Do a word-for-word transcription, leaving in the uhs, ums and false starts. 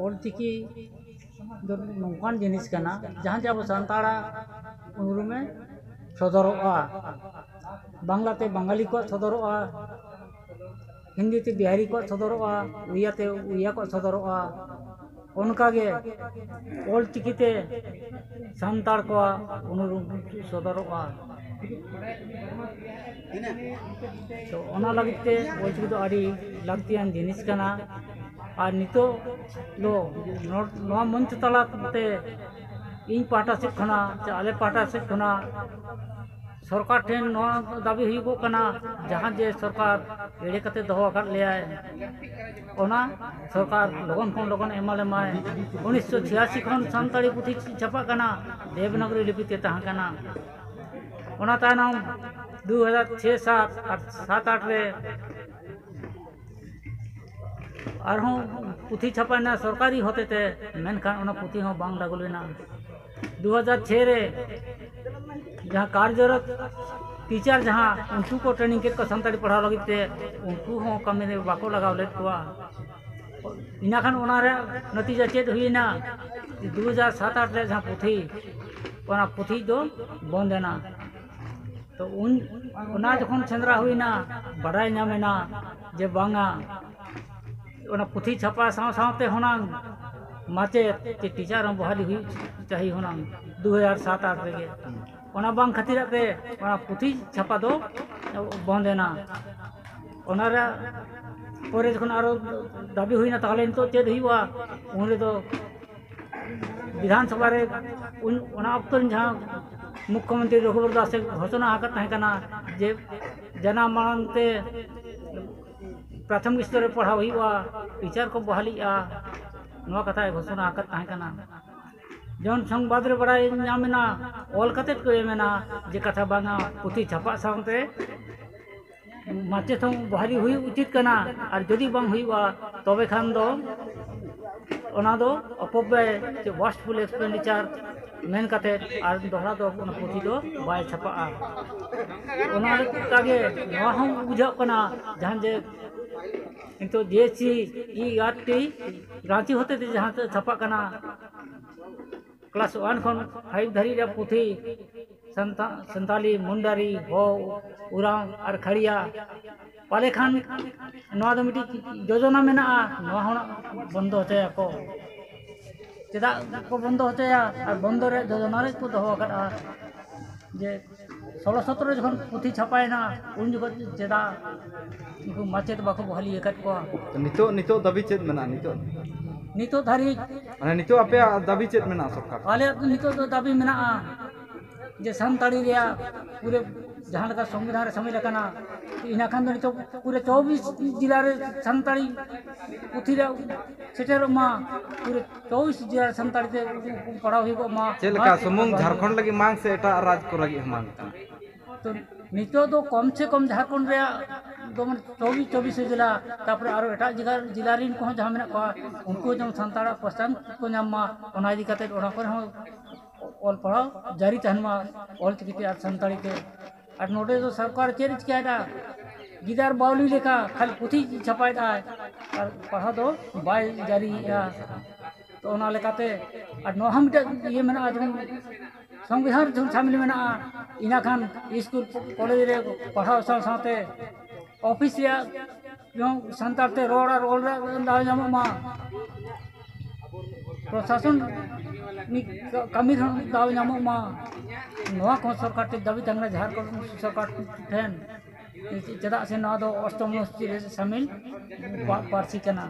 ᱚᱞᱪᱤᱠᱤ ᱫᱚ ᱱᱚᱝᱠᱟᱱ ᱡᱤᱱᱤᱥ ᱠᱟᱱᱟ, ᱡᱟᱦᱟᱸ ᱡᱮ ᱟᱵᱚ ᱥᱟᱱᱛᱟᱲᱟᱜ ᱩᱱᱩᱨᱩᱢᱮ ᱥᱚᱫᱚᱨᱚᱜᱼᱟ᱾ ᱵᱟᱝᱞᱟᱛᱮ ᱵᱟᱝᱜᱟᱞᱤ ᱠᱚᱣᱟᱜ ᱥᱚᱫᱚᱨᱚᱜᱼᱟ, ᱦᱤᱱᱫᱤ ᱛᱮ ᱵᱤᱦᱟᱨᱤ ᱠᱚᱣᱟᱜ ᱥᱚᱫᱚᱨᱚᱜᱼᱟ, ᱩᱲᱤᱭᱟ ᱛᱮ ᱩᱲᱤᱭᱟ ᱠᱚᱣᱟᱜ ᱥᱚᱫᱚᱨᱚᱜᱼᱟ᱾ ᱚᱱᱠᱟᱜᱮ ᱚᱞᱪᱤᱠᱤ ᱛᱮ ᱥᱟᱱᱛᱟᱲ ᱠᱚᱣᱟᱜ ᱩᱱᱩᱨᱩᱢ ᱥᱚᱫᱚᱨᱚᱜᱼᱟ᱾ ᱛᱚ ᱚᱱᱟ ᱞᱟᱹᱜᱤᱫ ᱛᱮ ᱚᱞᱪᱤᱠᱤ ᱫᱚ ᱟᱹᱰᱤ ᱞᱟᱹᱠᱛᱤᱭᱟᱱ ᱡᱤᱱᱤᱥ ᱠᱟᱱᱟ᱾ ᱟᱨ ᱱᱤᱛᱚᱜ ᱫᱚ ᱱᱚ-, ᱱᱚᱣᱟ ᱢᱚᱧᱪᱚ ᱛᱟᱞᱟᱛᱮ ᱤᱧ ᱯᱟᱦᱴᱟ ᱥᱮᱫ ᱠᱷᱚᱱᱟᱜ ᱥᱮ ᱟᱞᱮ ᱯᱟᱦᱴᱟ ᱥᱮᱫ ᱠᱷᱚᱱᱟᱜ ᱥᱚᱨᱠᱟᱨ ᱴᱷᱮᱱ ᱱᱚᱣᱟ ᱫᱟᱹᱵᱤ ᱦᱩᱭᱩᱜᱚᱜ ᱠᱟᱱᱟ, ᱡᱟᱦᱟᱸ ᱡᱮ ᱥᱚᱨᱠᱟᱨ ᱮᱲᱮ ᱠᱟᱛᱮ ᱫᱚᱦᱚ ᱟᱠᱟᱫ ᱞᱮᱭᱟᱭ, ᱚᱱᱟ ᱥᱚᱨᱠᱟᱨ ᱞᱚᱜᱚᱱ ᱠᱷᱚᱱ ᱞᱚᱜᱚᱱ ᱮᱢᱟ ᱞᱮᱢᱟᱭ᱾ ᱩᱱᱤᱥᱥᱚ ᱪᱷᱤᱭᱟᱥᱤ ᱠᱷᱚᱱ ᱥᱟᱱᱛᱟᱲᱤ ᱯᱩᱛᱷᱤ ᱪᱷᱟᱯᱟᱜ ᱠᱟᱱᱟ ᱫᱮᱵᱽᱱᱟᱜᱚᱨᱤ ᱞᱤᱯᱤ ᱛᱮ ᱛᱟᱦᱮᱸ ᱠᱟᱱᱟ᱾ ᱚᱱᱟ ᱛᱟᱭᱱᱚᱢ ᱫᱩ ᱦᱟᱡᱟᱨ ᱪᱷᱚᱭ ᱥᱟᱛ ᱟᱨ ᱥᱟᱛ ᱟᱴ ᱨᱮ ᱟᱨᱦᱚᱸ ᱯᱩᱛᱷᱤ ᱪᱷᱟᱯᱟᱭᱮᱱᱟ ᱥᱚᱨᱠᱟᱨᱤ ᱦᱚᱛᱮᱛᱮ, ᱢᱮᱱᱠᱷᱟᱱ ᱚᱱᱟ ᱯᱩᱛᱷᱤ ᱦᱚᱸ ᱵᱟᱝ ᱞᱟᱹᱜᱩ ᱞᱮᱱᱟ᱾ ᱫᱩ ᱦᱟᱡᱟᱨ ᱪᱷᱚᱭ ᱨᱮ ᱡᱟᱦᱟᱸ ᱠᱟᱨᱡᱚᱨᱚᱛ ᱴᱤᱪᱟᱨ ᱡᱟᱦᱟᱸ ᱩᱱᱠᱩ ᱠᱚ training ᱠᱮᱫ ᱠᱚᱣᱟ ᱥᱟᱱᱛᱟᱲᱤ ᱯᱟᱲᱦᱟᱣ ᱞᱟᱹᱜᱤᱫ ᱛᱮ, ᱩᱱᱠᱩ ᱦᱚᱸ ᱠᱟᱹᱢᱤ ᱨᱮ ᱵᱟᱠᱚ ᱞᱟᱜᱟᱣ ᱞᱮᱫ ᱠᱚᱣᱟ᱾ ᱤᱱᱟᱹ ᱠᱷᱟᱱ ᱚᱱᱟ ᱨᱮᱭᱟᱜ ᱱᱟᱛᱤᱡᱟ ᱪᱮᱫ ᱦᱩᱭᱮᱱᱟ? ᱫᱩ ᱦᱟᱡᱟᱨ ᱥᱟᱛ ᱟᱴ ᱨᱮ ᱡᱟᱦᱟᱸ ᱯᱩᱛᱷᱤ, ᱚᱱᱟ ᱯᱩᱛᱷᱤ ᱫᱚ ᱵᱚᱱᱫ ᱮᱱᱟ᱾ ᱛᱚ ᱩᱱ, ᱚᱱᱟ ᱡᱚᱠᱷᱚᱱ ᱥᱮᱸᱫᱽᱨᱟ ᱦᱩᱭᱱᱟ, ᱵᱟᱰᱟᱭ ᱧᱟᱢ ᱮᱱᱟ ᱡᱮ ᱵᱟᱝᱟ, ᱚᱱᱟ ᱯᱩᱛᱷᱤ ᱪᱷᱟᱯᱟ ᱥᱟᱶ ᱥᱟᱶᱛᱮ ᱦᱩᱱᱟᱹᱝ ᱢᱟᱪᱮᱫ ᱪᱮ ᱴᱤᱪᱟᱨ ᱦᱚᱸ ᱵᱚᱦᱟᱞᱤ ᱦᱩᱭᱩᱜ ᱪᱟᱹᱦᱤ ᱦᱩᱱᱟᱹᱝ ᱫᱩ ᱦᱟᱡᱟᱨ ᱥᱟᱛ ᱟᱴ ᱨᱮᱜᱮ᱾ ᱚᱱᱟ ᱵᱟᱝ ᱠᱷᱟᱹᱛᱤᱨᱟᱜ ᱛᱮ ᱚᱱᱟ ᱯᱩᱛᱷᱤ ᱪᱷᱟᱯᱟ ᱫᱚ ᱵᱚᱱᱫ ᱮᱱᱟ᱾ ᱚᱱᱟ ᱨᱮ ᱯᱚᱨᱮ ᱡᱚᱠᱷᱚᱱ ᱟᱨᱚ ᱫᱟᱹᱵᱤ ᱦᱩᱭᱱᱟ, ᱛᱟᱦᱚᱞᱮ ᱱᱤᱛᱚᱜ ᱪᱮᱫ ᱦᱩᱭᱩᱜᱼᱟ? ᱩᱱ ᱨᱮᱫᱚ ᱵᱤᱫᱷᱟᱱ ᱥᱚᱵᱷᱟ ᱨᱮ ᱩᱱ, ᱚᱱᱟ ᱚᱠᱛᱚ ᱨᱮᱱ ᱡᱟᱦᱟᱸ ᱢᱩᱠᱠᱷᱚ ᱢᱚᱱᱛᱨᱤ ᱨᱚᱜᱷᱩᱵᱚᱨ ᱫᱟᱥ ᱮ ᱜᱷᱳᱥᱚᱱᱟ ᱟᱠᱟᱫ ᱛᱟᱦᱮᱸ ᱠᱟᱱᱟ ᱡᱮ ᱡᱟᱱᱟᱢ ᱟᱲᱟᱝ ᱛᱮ ᱯᱨᱟᱛᱷᱚᱢᱤᱠ ᱥᱛᱚᱨ ᱨᱮ ᱯᱟᱲᱦᱟᱣ ᱦᱩᱭᱩᱜᱼᱟ, ᱴᱤᱪᱟᱨ ᱠᱚ ᱵᱚᱦᱟᱞᱤᱜᱼᱟ, ᱱᱚᱣᱟ ᱠᱟᱛᱷᱟᱭ ᱜᱷᱳᱥᱚᱱᱟ ᱟᱠᱟᱫ ᱛᱟᱦᱮᱸ ᱠᱟᱱᱟ᱾ ᱡᱚᱱ ᱥᱚᱝᱵᱟᱫ ᱨᱮ ᱵᱟᱲᱟᱭ ᱧᱟᱢ ᱮᱱᱟ, ᱚᱞ ᱠᱟᱛᱮᱫ ᱠᱚ ᱮᱢ ᱮᱱᱟ ᱡᱮ ᱠᱟᱛᱷᱟ ᱵᱟᱝᱟ, ᱯᱩᱛᱷᱤ ᱪᱷᱟᱯᱟᱜ ᱥᱟᱶᱛᱮ ᱢᱟᱪᱮᱫ ᱦᱚᱸ ᱵᱚᱦᱟᱞᱤ ᱦᱩᱭᱩᱜ ᱩᱪᱤᱛ ᱠᱟᱱᱟ, ᱟᱨ ᱡᱩᱫᱤ ᱵᱟᱝ ᱦᱩᱭᱩᱜᱼᱟ ᱛᱚᱵᱮ ᱠᱷᱟᱱ ᱫᱚ ᱚᱱᱟ ᱫᱚ ᱚᱯᱚᱵᱭ ᱥᱮ wasteful expenditure ᱢᱮᱱ ᱠᱟᱛᱮ ᱟᱨ ᱫᱚᱦᱲᱟ ᱫᱚ ᱚᱱᱟ ᱯᱩᱛᱷᱤ ᱫᱚ ᱵᱟᱭ ᱪᱷᱟᱯᱟᱜᱼᱟ᱾ ᱚᱱᱟ ᱞᱮᱠᱟᱜᱮ ᱱᱚᱣᱟ ᱦᱚᱸ ᱵᱩᱡᱷᱟᱹᱜ ᱠᱟᱱᱟ, ᱡᱟᱦᱟᱸ ᱡᱮ ᱱᱤᱛᱚᱜ ᱡᱮ ᱥᱤ ᱤ ᱟᱨ ᱴᱤ ᱨᱟᱺᱪᱤ ᱦᱚᱛᱮᱛᱮ ᱡᱟᱦᱟᱸ ᱛᱮ ᱪᱷᱟᱯᱟᱜ ᱠᱟᱱᱟ, ᱠᱞᱟᱥ ᱳᱣᱟᱱ ᱠᱷᱚᱱ ᱯᱷᱟᱭᱤᱵᱷ ᱫᱷᱟᱹᱨᱤᱡ ᱨᱮᱭᱟᱜ ᱯᱩᱛᱷᱤ, ᱥᱟᱱᱛᱟ-, ᱥᱟᱱᱛᱟᱞᱤ, ᱢᱩᱱᱰᱟᱨᱤ, ᱦᱳ, ᱩᱨᱟᱣ ᱟᱨ ᱠᱷᱟᱲᱤᱭᱟ᱾ ᱯᱟᱞᱮ ᱠᱷᱟᱱ ᱱᱚᱣᱟ ᱫᱚ ᱢᱤᱫᱴᱤᱡ ᱡᱳᱡᱚᱱᱟ ᱢᱮᱱᱟᱜᱼᱟ, ᱱᱚᱣᱟ ᱦᱚᱸ ᱵᱚᱱᱫᱚ ᱦᱚᱪᱚᱭᱟᱠᱚ᱾ ᱪᱮᱫᱟᱜ ᱠᱚ ᱵᱚᱱᱫᱚ ᱦᱚᱪᱚᱭᱟ? ᱟᱨ ᱵᱚᱱᱫᱚ ᱨᱮᱭᱟᱜ ᱡᱳᱡᱚᱱᱟ ᱨᱮ ᱠᱚ ᱫᱚᱦᱚ ᱟᱠᱟᱫᱼᱟ ᱡᱮ ᱥᱳᱞᱳ ᱥᱚᱛᱨᱚ ᱡᱚᱠᱷᱚᱱ ᱯᱩᱛᱷᱤ ᱪᱷᱟᱯᱟᱭᱮᱱᱟ, ᱩᱱ ᱡᱚᱠᱷᱚᱱ ᱪᱮᱫᱟᱜ ᱩᱱᱠᱩ ᱢᱟᱪᱮᱫ ᱵᱟᱠᱚ ᱵᱷᱟᱹᱞᱤ ᱟᱠᱟᱫ ᱠᱚᱣᱟ? ᱱᱤᱛᱚᱜ ᱱᱤᱛᱚᱜ ᱫᱟᱹᱵᱤ ᱪᱮᱫ ᱢᱮᱱᱟᱜᱼᱟ? ᱱᱤᱛᱚᱜ ᱱᱤᱛᱚᱜ ᱫᱷᱟᱹᱨᱤᱡ ᱢᱟᱱᱮ ᱱᱤᱛᱚᱜ ᱟᱯᱮᱭᱟᱜ ᱫᱟᱹᱵᱤ ᱪᱮᱫ ᱢᱮᱱᱟᱜᱼᱟ ᱥᱚᱨᱠᱟᱨ? ᱟᱞᱮᱭᱟᱜ ᱫᱚ ᱱᱤᱛᱚᱜ ᱫᱚ ᱫᱟᱹᱵᱤ ᱢᱮᱱᱟᱜᱼᱟ ᱡᱮ ᱥᱟᱱᱛᱟᱲᱤ ᱨᱮᱭᱟᱜ ᱯᱩᱨᱟᱹ ᱡᱟᱦᱟᱸ ᱞᱮᱠᱟ ᱥᱚᱝᱵᱤᱫᱷᱟᱱ ᱨᱮ ᱥᱟᱹᱢᱤᱞ ᱟᱠᱟᱱᱟ, ᱤᱱᱟᱹ ᱠᱷᱟᱱ ᱫᱚ ᱱᱤᱛᱚᱜ ᱯᱩᱨᱟᱹ ᱪᱚᱵᱵᱤᱥ ᱡᱮᱞᱟ ᱨᱮ ᱥᱟᱱᱛᱟᱲᱤ ᱯᱩᱛᱷᱤ ᱨᱮᱭᱟᱜ ᱥᱮᱴᱮᱨᱚᱜ ᱢᱟ, ᱯᱩᱨᱟᱹ ᱪᱚᱵᱵᱤᱥ ᱡᱮᱞᱟ ᱨᱮ ᱥᱟᱱᱛᱟᱲᱤ ᱛᱮ ᱯᱟᱲᱦᱟᱣ ᱦᱩᱭᱩᱜᱚᱜ ᱢᱟ᱾ ᱪᱮᱫ ᱞᱮᱠᱟ ᱥᱩᱢᱩᱝ ᱡᱷᱟᱲᱠᱷᱚᱸᱰ ᱞᱟᱹᱜᱤᱫ ᱢᱟᱝ ᱥᱮ ᱮᱴᱟᱜ ᱨᱟᱡᱽ ᱠᱚ ᱞᱟᱹᱜᱤᱫ ᱦᱚᱸ ᱢᱟᱝ ᱠᱟᱱᱟ? ᱛᱚ ᱱᱤᱛᱚᱜ ᱫᱚ ᱠᱚᱢ ᱥᱮ ᱠᱚᱢ ᱡᱷᱟᱲᱠᱷᱚᱸᱰ ᱨᱮᱭᱟᱜ ᱫᱚ ᱢᱟᱱᱮ ᱪᱚᱵᱵᱤᱥ ᱪᱚᱵᱵᱤᱥ ᱡᱮᱞᱟ, ᱛᱟᱨᱯᱚᱨᱮ ᱟᱨᱚ ᱮᱴᱟᱜ ᱡᱮᱞᱟ, ᱡᱮᱞᱟ ᱨᱮᱱ ᱠᱚᱦᱚᱸ ᱡᱟᱦᱟᱸ ᱢᱮᱱᱟᱜ ᱠᱚᱣᱟ, ᱩᱱᱠᱩ ᱡᱮᱢᱚᱱ ᱥᱟᱱᱛᱟᱲᱟᱜ ᱯᱟᱥᱪᱟᱱ ᱠᱚ ᱧᱟᱢ ᱢᱟ, ᱚᱱᱟ ᱤᱫᱤ ᱠᱟᱛᱮ ᱚᱱᱟ ᱠᱚᱨᱮ ᱦᱚᱸ ᱚᱞ ᱯᱟᱲᱦᱟᱣ ᱡᱟᱹᱨᱤ ᱛᱟᱦᱮᱱ ᱢᱟ, ᱚᱞ ᱪᱤᱠᱤ ᱛᱮ ᱟᱨ ᱥᱟᱱᱛᱟᱲᱤ ᱛᱮ᱾ ᱟᱨ ᱱᱚᱰᱮ ᱫᱚ ᱥᱚᱨᱠᱟᱨ ᱪᱮᱫ ᱮ ᱪᱤᱠᱟᱹᱭᱮᱫᱟ? ᱜᱤᱫᱟᱹᱨ ᱵᱟᱣᱞᱤ ᱞᱮᱠᱟ ᱠᱷᱟᱹᱞᱤ ᱯᱩᱛᱷᱤ ᱪᱷᱟᱯᱟᱭᱮᱫᱟᱭ ᱟᱨ ᱯᱟᱲᱦᱟᱣ ᱫᱚ ᱵᱟᱭ ᱡᱟᱹᱨᱤᱭᱮᱫᱼᱟ᱾ ᱛᱚ ᱚᱱᱟ ᱞᱮᱠᱟᱛᱮ ᱟᱨ ᱱᱚᱣᱟ ᱦᱚᱸ ᱢᱤᱫᱴᱮᱡ ᱤᱭᱟᱹ ᱢᱮᱱᱟᱜᱼᱟ, ᱡᱮᱢᱚᱱ ᱥᱚᱝᱵᱤᱫᱷᱟᱱ ᱨᱮ ᱡᱮᱢᱚᱱ ᱥᱟᱢᱤᱞ ᱢᱮᱱᱟᱜᱼᱟ, ᱤᱱᱟᱹ ᱠᱷᱟᱱ ᱥᱠᱩᱞ ᱠᱚᱞᱮᱡᱽ ᱨᱮ ᱯᱟᱲᱦᱟᱣ ᱥᱟᱶ ᱥᱟᱶᱛᱮ ᱚᱯᱷᱤᱥ ᱨᱮᱭᱟᱜ ᱡᱮᱢᱚᱱ ᱥᱟᱱᱛᱟᱲ ᱛᱮ ᱨᱚᱲ ᱟᱨ ᱚᱞ ᱨᱮᱭᱟᱜ ᱫᱟᱣ ᱧᱟᱢᱚᱜ ᱢᱟ, ᱯᱨᱚᱥᱟᱥᱚᱱᱤᱠ ᱠᱟᱹᱢᱤ ᱨᱮᱦᱚᱸ ᱫᱟᱣ ᱧᱟᱢᱚᱜ ᱢᱟ, ᱱᱚᱣᱟ ᱠᱚᱦᱚᱸ ᱥᱚᱨᱠᱟᱨ ᱴᱷᱮᱱ ᱫᱟᱹᱵᱤ ᱛᱟᱦᱮᱱᱟ᱾ ᱡᱷᱟᱲᱠᱷᱚᱸᱰ ᱥᱚᱨᱠᱟᱨ ᱴᱷᱮᱱ, ᱪᱮᱫᱟᱜ ᱥᱮ ᱱᱚᱣᱟ ᱫᱚ ᱚᱥᱴᱚᱢ ᱚᱱᱩᱥᱩᱪᱤ ᱨᱮ ᱥᱟᱢᱤᱞ ᱯᱟ-, ᱯᱟᱹᱨᱥᱤ ᱠᱟᱱᱟ᱾